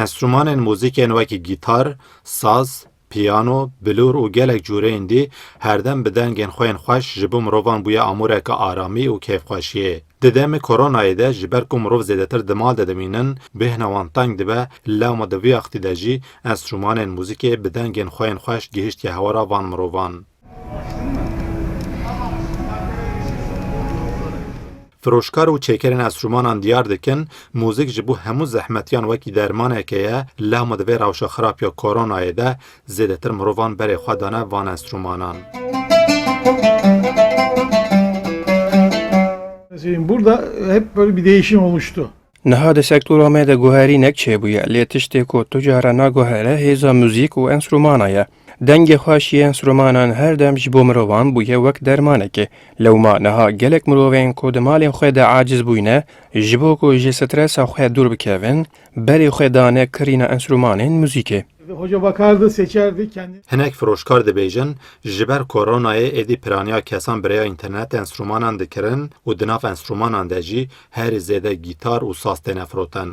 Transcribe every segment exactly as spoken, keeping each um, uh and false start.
Enstrûmanên muzîkên wekî gîtar, saz, piyano, bilûr û gelek cûreyên dî herdem bi dengên xwe yên xweş ji bo mirovan bûye amûreke aramî û kêfxweşiyê. Di demê koronayê de ji ber ku mirov zêdetir di mal de dimînin, bêhna wan teng dibe, lewma di vî wextî de jî enstrûmanên muzîkê bi dengên xwe yên xweş gihiştiye hewara van mirovan. Firoşkar û çêkerên enstrûmanan diyar dikin, muzîk ji bo hemû zehmetiyan wekî dermaneke ye, lewma di vê rewşa xirab ya koronayê de zêdetir mirovan berê xwe dane van enstrûmanan. Mesela burada hep böyle bir değişim oluştu. Niha di sektora me de guherînek çêbûye, lê tiştê ku tu cara naguhere hêza muzîk û enstrûmana ye. Dengê xweş yê enstrûmanan her dem ji bo mirovan bûye wek dermanekê. Lewma niha gelek mirovên ku di malên xwe de aciz bûyne, ji bo ku ji stresa xwe dûr bikevin, berê xwe dane kirîna enstrûmanên muzîkê. Hoca bakardı, seçerdi kendi. Hinek firoşkar dibêjin, ji ber koronayê êdî piraniya kesan bi rêya înternetê enstrûmanan dikirin û di nav enstrûmanan de jî herî zêde gîtar û saz têne firotin.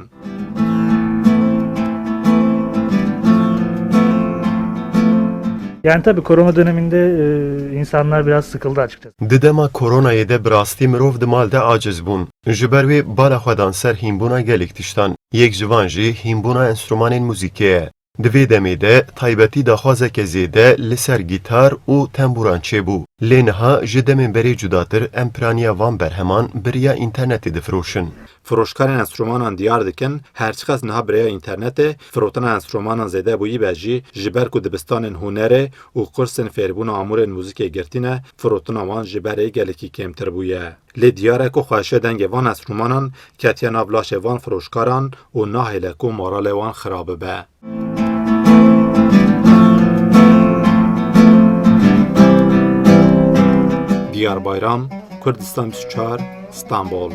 Yani tabii korona döneminde, e, insanlar biraz sıkıldı açıkçası. Di dema koronayê de bi rastî mirov di mal de aciz bûn. Ji ber wê bala xwe dan ser hînbûna gelek tiştan. Yek ji van jî hînbûna enstrûmanên muzîkê ye. Di vê demê de taybetî daxwazeke zêde li ser gîtar û tembûran çêbû. Lê niha ji demên berê cudatir em piraniya van berheman bi riya înternetê difiroşin. Firoşkarên enstrûmanan diyar dikin, her çiqas niha bi rêya înternetê firotina enstrûmanan zêde bûyî be jî, ji ber ku dibistanên hunerê û kursên fêrbûna amûrên muzîkê girtî ne, firotina wan ji berê gelekî kêmtir bûye. Lê diyar e ku xweşiya dengê van enstrûmanan ketiye nav laşê van firoşkaran û nahêle ku moralê wan xira bibe. Diyar Bayram, Kurdistan bîst û çar, Stenbol.